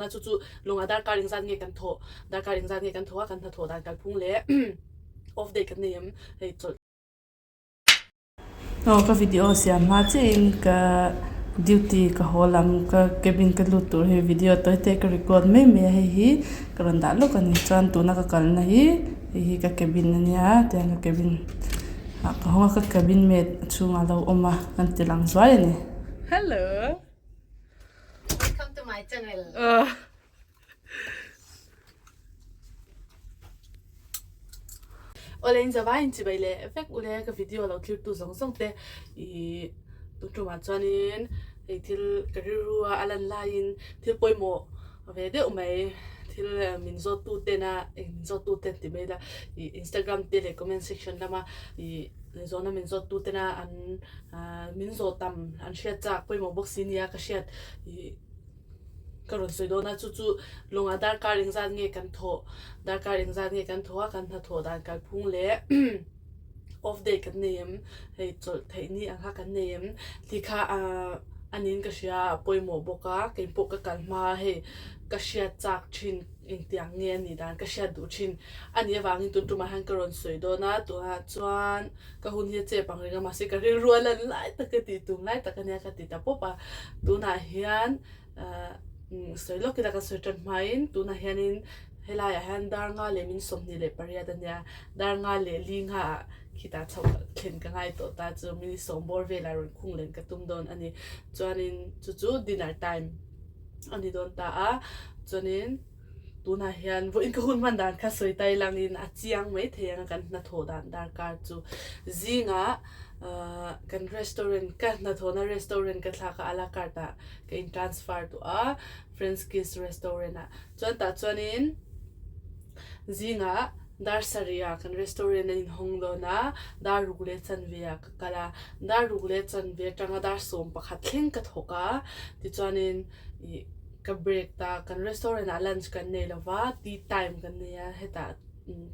Chu chu lawngah darkar engzat nge kan thawh, darkar engzat nge kan thawh a, kan hnathawh dan kalphung leh off day kan nei em hei chawlh. Aw ka video siam hma chiahin ka duty ka haw lam ka cabin ka lut tur hi video tawi te ka record mai mai a hei hi ka rawn dah lawk a ni chuan tuna ka kalna hi hei hi ka cabin a nia tiang ka cabin ah ka hawng a ka cabin mate a chhungah a lo awm a kan ti lang zuai a ni. Hello. Welcome to my channel. Uh. Ole in zawai in chibai le vek ule ka video lo thlir tu zawng zawng te i tun tumah chuanin hei thil ka rilru a a lan laiin thil pawimawh ve deuh mai thil min zawt tu tena eng min zawt tu ten ti mai ila i Instagram te leh comment section lama i zawhna min zawt tu tena an Min zawh tam an hriat chak pawimawh bawk si nia ka hriat ih ka rawn sawi dawn a chu chu lawngah darkar engzat nge kan thawh darkar engzat nge kan thawh a kan hnathawh dan kalphung leh off day kan nei em hei chawlh theih ni ang kha kan nei em tih kha ah a niin ka hria a pawimawh bawk a keipawh ka kal hma a hei ka hriat chak thin engtiang nge a nih dan ka hriat duh thin a nih avangin tun tumah hian ka rawn sawi dawn a tunah chuan. Ka hun hi a chep ang reng a, mahse ka rilru a lan lai tak ka tih tum lai tak a nia ka ti ta pawp a. Tunah hian ahh sawi lawk ila ka sawi tan hmain tunah hianin helaiah hian dar nga leh min 28 a nia, dar nga leh li nghaah khitah chhoh thlen ka ngai tawh ta chu minute sawm bawr velah rawn khung len ka tum dawn a ni. Chuanin chu chu dinner time a ni dawn ta a, chuanin. Tunah hian vawiin ka hun hman dan kha sawi tai langin a chiang mai thei ang a kan hnathawh dan darkar chu zingah kan restaurant ka hnathawhna restaurant ka thlak a a la carte ah ka in transfer duh a French Kiss restaurant ah chuan tah chuanin zingah dar sarih ah kan restaurant a inhawng dawn a dar ruk leh chanve ah ka kal a dar ruk leh chanve atanga dar 11 thleng ka thawk a tichuanin ih. Ka break ta, kan restaurant ah lunch kan nei lo va, tea time kan nei a, hetah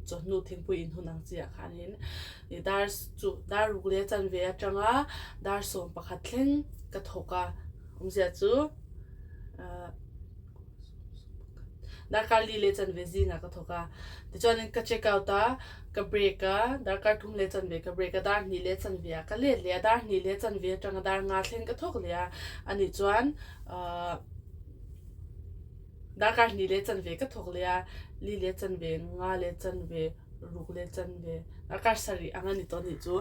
chawhnu thingpui in hun ang chi ah khanin ih dar chu dar ruk leh chanve atanga dar 11 thleng ka thawk a, awmzia chu ah darkar li leh chanve zingah ka thawk a, tichuanin ka check out a, ka break a, darkar thum leh chanve ka break a, dar hnih leh chanve ah ka let leh a, dar hnih leh chanve atanga dar nga thleng ka thawk leh a, anih chuan. Ahh darkar hnih leh chanve ka thawk leh a, li leh chanve, nga leh chanve, ruk leh chanve, darkar sarih ang a ni tawh a nih chu.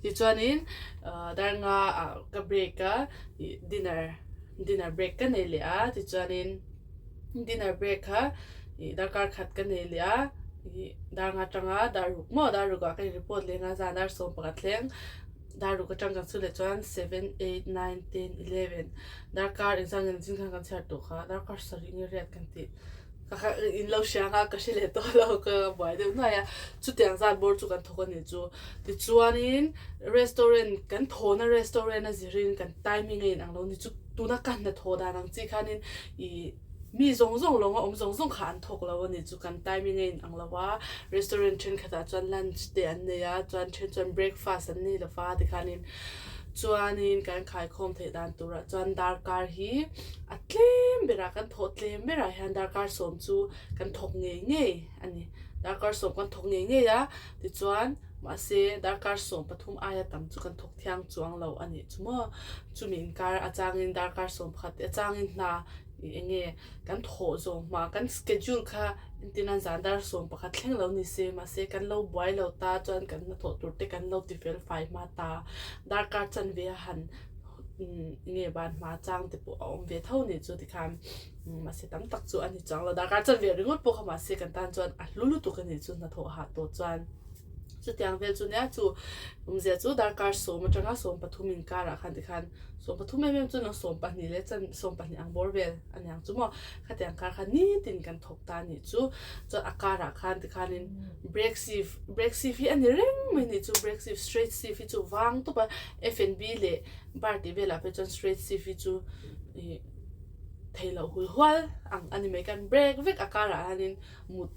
Tichuanin ahh dar nga ah ka break a, ih dinner dinner break ka nei leh a, tichuanin dinner break kha ih darkar khat ka nei leh a, ih dar nga atanga dar ruk maw dar ruk ah ka in report leh nga zan dar 11 thleng. Dar ruk atang kan chhun leh chuan seven, eight, nine, ten, eleven darkar engzah nge zing khan kan chhiar tawh kha darkar sarih nge riat kan tih ka kha in lo hria ang a ka hre leh tawh lo ka buai deuh hnuai a chutiang zat bawr chu kan thawk a nih chu tichuanin restaurant kan thawhna restaurant a zirin kan timing a inang lo ni chu tuna ka hnathawh dan ang chi khanin ih Mi zawng zawng lawnga awm zawng zawng kha an thawk lo a ni chu kan timing a inang lo a, restaurant thenkhatah chuan lunch te an nei a, chuan then chuan breakfast an nei lo va tikhanin chuanin kan khaikhawm theih dan turah chuan darkar hi a tlem berah kan thawh tlem berah hian darkar sawm chu kan thawk ngei ngei a ni, darkar sawm kan thawk ngei ngei a tichuan mahse darkar sawm pathum aia tam chu kan thawk thiang chuang lo a nih chu maw chumi inkar atangin darkar sawm pakhat te atangin hna. Eng nge kan thawh zawng hma kan schedule kha entirna zan dar 11 thleng lo ni se mahse kan lo buai lo ta chuan kan hnathawh tur te kan lo ti fel fai hma ta darkar chanve a han eng nge ban hma chang te pawh a awm ve tho ni chu tikhan mahse tam tak chu a ni chuang lo darkar chanve ringawt pawh kha mahse kan tan chuan a hlu lutuk a nih chu hnathawh hah tawh chuan chutiang vel chu nia chu awmzia chu darkar sawm atanga 13 inkarah khan tikhan. 13 em em chu nang 12 leh chan 12 ang bawr vel a niang chu maw khatiang kar kha nitin kan thawk ta a nih chu chuan a karah khan tikhanin break shift break shift hi a ni reng mai nih chu break shift straight shift hi chu vang tawp a F&B leh bar tih velah phei chuan straight shift hi chu ih theih loh hul hual ang a ni mai kan break vek a karah hianin mut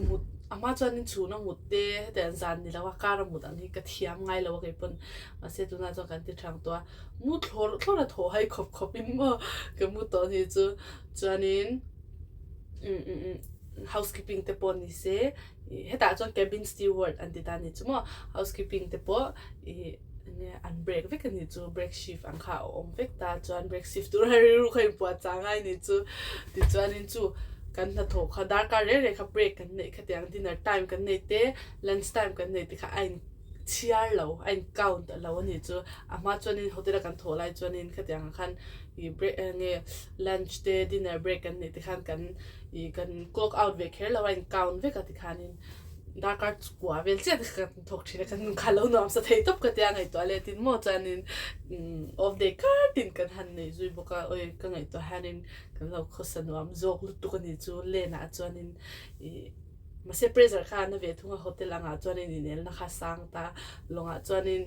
mut a hma chuanin chhun a mut te hetiang zan ni lo a kar a mut ang hi ka thiam ngai lo a kei pawn mahse tunah chuan kan ti thang tawh a mu thlawr thlawr a thaw hai khawp khawp in maw ka mu tawh ni chu chuanin. Housekeeping te pawh ni se ih hetah chuan cabin steward an ti ta a ni chu maw housekeeping te pawh ih enge an break vek a ni chu break shift ang kha a awm vek ta chuan break shift tur a rilru kha inpuah chang a ni chu tichuanin chu kan hnathawh kha darkar reng reng kha break kan neih khatiang dinner time kan nei te lunch time kan nei te kha a in chhiar lo a in count lo a ni chu a hma chuanin hotel a kan thawh lai chuanin khatiang ang khan ih break enge lunch te dinner break kan neih te khan kan ih kan clock out ve kher lo a in count vek a tikhanin darkar kua vel chiah te kha kan thawk thin a kan kha lo nuam sa thei tawp ka tia ngaihtuah leh tin maw chuanin off day kar tin kan han nei zui bawk a awi ka ngaihtuah hianin kan lo khawsa nuam zawk lutuk a ni chu lane ah chuanin ih Mahse pressure kha a na ve thung a, hotel angah chuanin inelna kha a sang ta, lawngah chuanin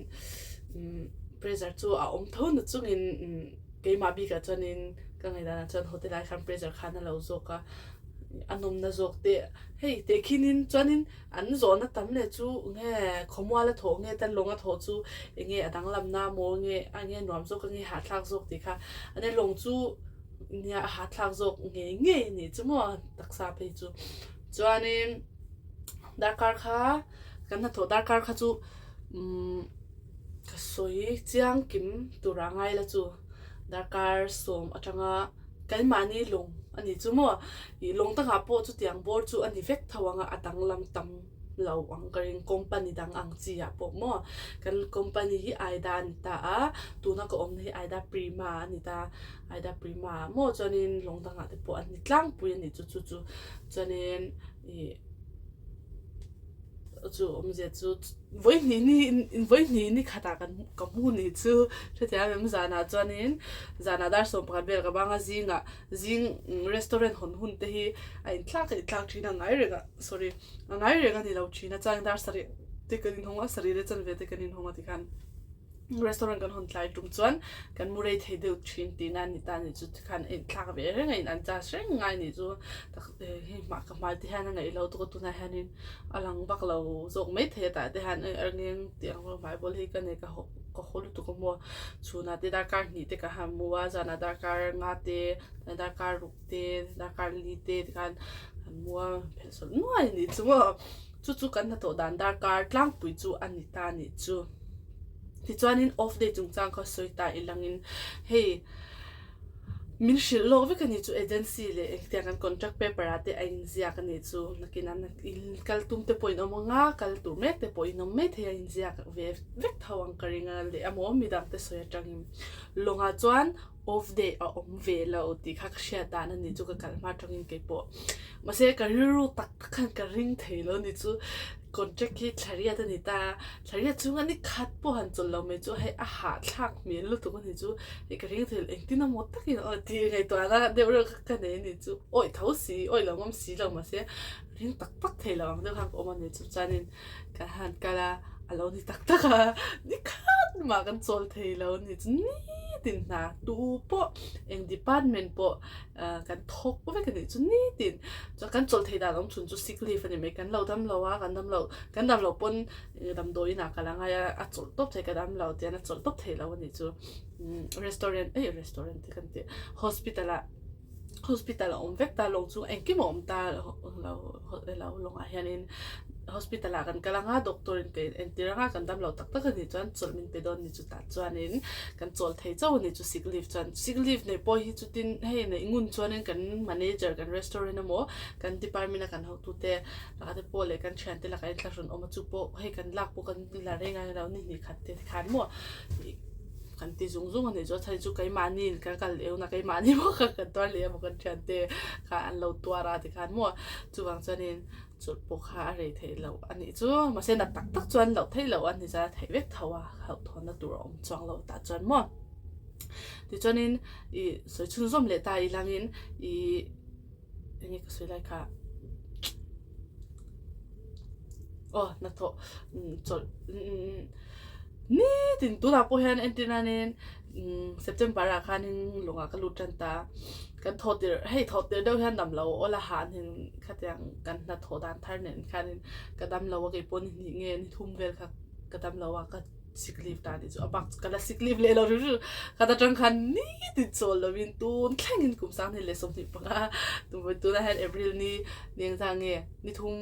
pressure chu a awm tho na chungin keimah bikah chuanin ka ngaihdanah chuan hotel ah khan pressure kha na lo zawk a, a nawmna zawk te hei tehkhinin chuanin an zawhna tam leh chu nge khawmual a thawh nge tan lawng a thawh chu enge a danglamna maw nge a nge nuam zawk a nge hahthlak zawk tih kha a nia lawng chu nia a hahthlak zawk ngei ngei a nih chu maw taksa phei chu. Chuanin darkar kha kan hnathawh darkar kha chu umm ka sawi chiang kim tura ngai la chu darkar sawm atanga keimahni lawng a ni chu maw ih lawng takah pawh chutiang bawr chu a ni vek tho ang a a danglam tam lo ang ka ring company dang ang chi ah pawh maw kan company hi Aida a ni ta a tuna ka awmna hi Aida Prima a ni ta. Aida Prima maw chuanin lawng dangah te pawh an ni tlangpui a ni chu chu chu chuanin ih chu awmzia chu vawi hnih ni vawi hnih ni khatah kan ka hmu ni chu hrethiam em zanah chuanin zanah dar 11 vel ka banga zingah zing restaurant hawn hun te hi a inthlak a inthlak thin a ngai reng a sorry a ngai reng a ni lo thin a chuan dar sarih te kan inhawng a sarih leh chanve te kan inhawng a tikhan. Restaurant kan hawn tlai tum chuan kan mu rei thei deuh thin tihna a ni ta a ni chu tikhan a inthlak ve reng a in an charge reng ngai a nih chu tak hei hmah ka hmai te hian a ngaih lo tuk a tunah hianin a lang vak lo zawk mai thei a tah te hian a ngeng tih ang hmai bawl hi ka nei ka haw ka haw lutuk a maw chhunah te darkar hnih te ka han mu a zanah darkar nga te darkar ruk te darkar li te tikhan kan mu a phelh sawlh nuai a nih chu maw. Chu chu kan hnathawh dan darkar tlangpui chu a ni ta nih chu. Tichuanin off day chungchang kha sawi ta ilangin hei min hrilh lawk vek a ni chu agency leh engtiang kan contract paper ah te a inziak a nih chu nakinah kal tum te pawh in awm ang a kal tur mek te pawh in awm mai thei a inziak ve vek tho ang ka ring a leh emaw midang te sawi atangin lawngah chuan off day a awm ve lo tih kha ka hriat dan a ni chu ka kal hma atangin keipawh mahse ka rilru tak tak khan ka ring thei lo ni chu contract hi thla riat a ni ta thla riat chhunga ni khat pawh han chawlh lo mai chu hei a hahthlak hmel lutuk a ni chu hei ka ring thei lo engtin emaw takin aw tih ngaihtuahna deuh reuh kha ka nei a ni chu awih tho si awih lo ngawm si lo mahse ring tak tak thei lo ang deuh khan ka awm a ni chu chuanin Kan han kal a, a lo ni tak tak a, ni khat mah kan chawl thei lo a ni chu nitin hna tu pawh eng department pawh kan thawk vek a nih chu nitin chuan kan chawl thei dan awm chhun chu sick leave a ni mai kan lo dam lo a kan dam lo kan dam loh pawn damdawi inah kal a ngai a a chawlh tawp thei ka dam lo tian a chawlh tawp thei lo a nih chu restaurant eh restaurant te kan tih hospital ah. Hospital a awm vek ta lawng chu engkim a awm ta lo lo lawngah hianin hospital ah kan kal anga doctor in ka entir anga kan dam lo tak tak a nih chuan chawlh min pe dawn ni chu tah chuanin kan chawl thei chauh a ni chu sick leave chuan sick leave nei pawh hi chutin hei neih ngun chuanin kan manager kan restaurant emaw kan department a kan hotute lakah te pawh leh kan thiante lakah inthlahrun awm a chu pawh hei kan lak pawh kan la reng a ni lo ni hnih khat te khan maw. Kan ti zung zung a nih chu a chhan chu keimahni in kan kal leh hun a keimahni maw kha kan tuar leh emaw kan thiante kha an lo tuar a tikhan maw chuvang chuanin chawlh pawh kha a rei theih loh a nih chu mahse nat tak tak chuan loh theih loh a ni chuan a theih vek tho a hlauhthawnna tur a awm chuang lo tah chuan maw tichuanin ih sawi chhunzawm leh ta ilangin ih enge ka sawi lai kha aw hnathawh chawlh nitin tunah pawh hian entir nanin September ah khanin lawngah ka lut tan ta kan thawh tirh hei thawh tirh deuh hian dam lo awl a hah nen khatiang kan hnathawh dan thar nen khanin ka dam lo a keipawh ni hnih nge ni thum vel kha ka dam lo a ka. sick leave ta anih chu a bak chu ka la sick leave leh lo hrim hrim khat atang khan nitin chawl lovin tun thlengin kum 2025 tunah hian April ni ni engzah nge ni thum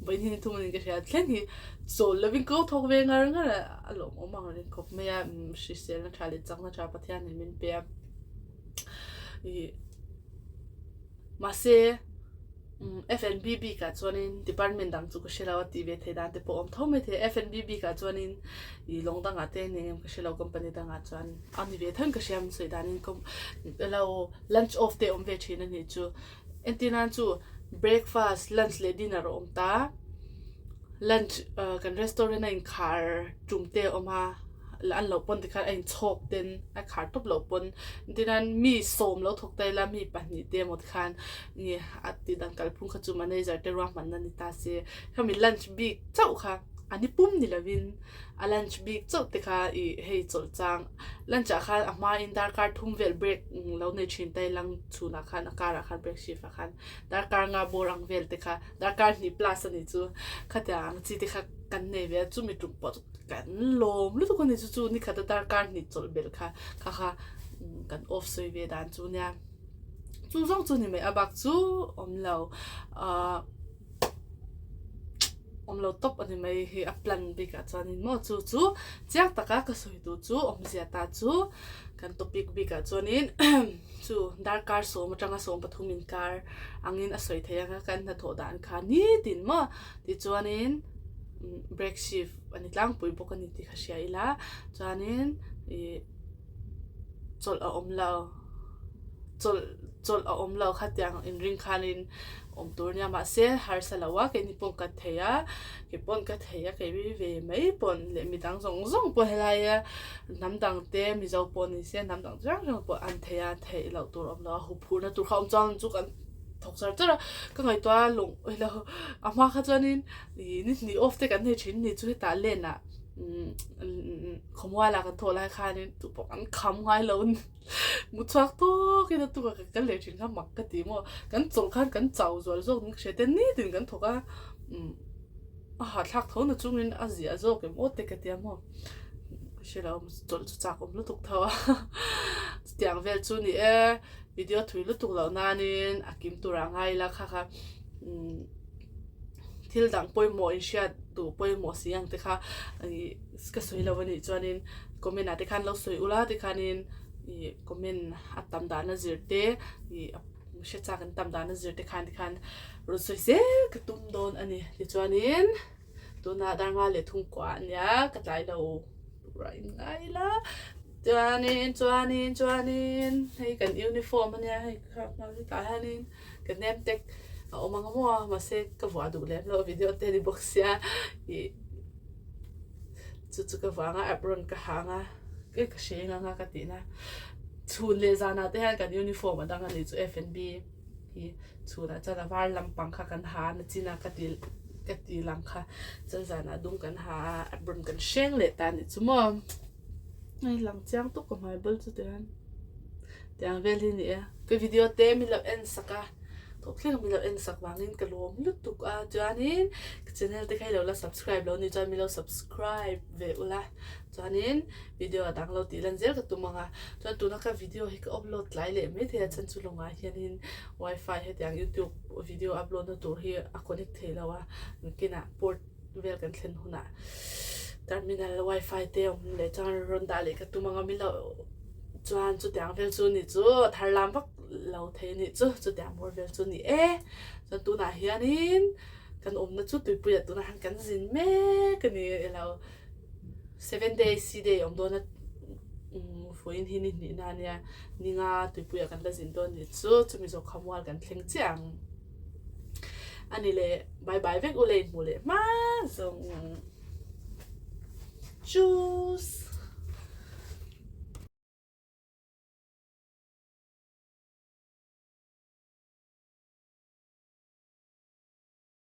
vawi hnih ni thum anin ka hria thleng hi chawl lovin ko thawk ve ngar ngar a a lawmawm ang reng khawp mai a hriselna tha leh chakna tha Pathianin min pe a ih mahse F&B bikah chuanin department dang chu ka hre lo a tih ve theih dan te pawh a awm tho mai thei a F&B bikah chuanin ih lawng dangah te eng em ka hre lo company dangah chuan a ni ve tho in ka hria min sawi danin elo lunch off te a awm ve thin a nih chu. Entir nan chu breakfast, lunch leh dinner a awm ta. Lunch kan restaurant a inkhar tum te a awm a, an loh pawn tikhan a inchhawk ten a khar tawp loh pawn entir nan mi sawm lo thawk ta ila mi pahnih te emaw tikhan nge a tih dan kalphung kha chu manager te ruahmanna ni ta se. Khami lunch bik chauh kha a ni pum ni lovin a lunch bik chauh te kha ih hei chawlh chang lunch ah khan a hma in darkar thum vel break lo nei thin ta ilang chhunah khan a karah khan break shift ah khan darkar nga bawr ang vel te kha darkar hnih plus a nih chu khatiang ang chi te kha kan nei ve a chumi tum pawh chu kan lawm lutuk a ni chu chu nikhat a darkar hnih chawlh belh kha kha kha kan off sawi ve dan chu nia chu zawng chu ni mai a bak chu awm lo ahh. Awm lo tawp a ni mai hi a plan bik ah chuanin maw chu chu chiang taka ka sawi duh chu awmzia ta chu kan topic bik ah chuanin chu darkar sawm atanga 13 inkar angin a sawi thei anga kan hnathawh dan kha nitin maw tichuanin break shift a ni tlangpui bawk a ni tih ka hria ila chuanin ih. chawlh a awm lo chawlh chawlh a awm lo khatiang inring khanin awm tur nia mahse harsa lo a keini pawh ka thei a kei pawn ka thei a kei ve mai pawn leh midang zawng zawng pawh helaia hnam dang te mizo pawh ni se hnam dang hrang hrang pawh an thei a theih loh tur a awm lo a huphurhna tur kha a awm chuan chu kan thawk char char a ka ngaihtuah a lung ilo a hma kha chuanin ih ni hnih off te kan nei thin ni chu hetah lane ah. Khawmualah kan thawh lai khanin tu pawh kan kham ngai lo mu chhuak tawkin a tuk a kan kal leh thin kha mak ka ti maw kan chawlh khan kan chau zual zawk ning hre te nitin kan thawk a a hahthlak tho na chungin a ziah zawk em aw te ka tia maw ka hre lo chawlh chu chak awm lutuk tho a chutiang vel chu ni e video thui lutuk loh nanin a kim turah ngai ila kha kha. Thil dang pawimawh inhriat duh pawimawh si ang te kha ih ka sawi lo anih chuanin comment ah te khan lo sawi ula tikhanin ih comment a tam dahna zir te ih hre chak an tam dahna zir te khan tikhan rawn sawi zel ka tum dawn a ni. Tichuanin tunah dar nga leh thung kuah a nia ka tlai lo tur a inngai ila chuanin chuanin chuanin hei kan uniform a nia hei kha tlai hianin. Ka nem tek a awm ang maw a mahse ka vuah duh lem lo video te ni bawk sia ih chu chu ka vang a apron ka hang a ka hreng ang a ka tih na chhun leh zanah te hian kan uniform a dang a nih chu F&B hi chhunah chuan a var lampang kha kan ha a nachin a ka ti ka ti lang kha chuan zanah dum kan ha a apron kan hreng leh ta a nih chu maw hei lang chiang tuk ka hmai bul chu tihian. Tiang vel hi ni e. Ka video te min lo en sak a, tawp thleng min lo en sak vangin ka lawm lutuk a, chuanin ka channel te kha i lo la subscribe lo ni chuan min lo subscribe ve ula, chuanin video a dang lo tih lan zel ka tum ang a, chuan tuna ka video hi ka upload tlai leh mai thei a, chhan chu lawngah hianin wifi hetiang youtube video upload na tur hi a connect thei lo a, nakinah port vel kan thlen hunah terminal wifi te awm leh chuan rawn dah leh ka tum ang a, min lo. Chuan chutiang vel chu ni chu a thar lam vak lo thei a nih chu, chutiang bawr vel chu ni e. Chuan tunah hianin kan awmna chu tuipuiah tunah hian kan zin mek a ni elo seven days sea day awm dawn a vawiin hi ni hnihna a nia ninga tuipuiah kan la zin dawn nih chu chumi zawk kha mual kan thleng chiah ang a ni leh bye bye vek u le inhmuh leh hma zawng. Tschüss.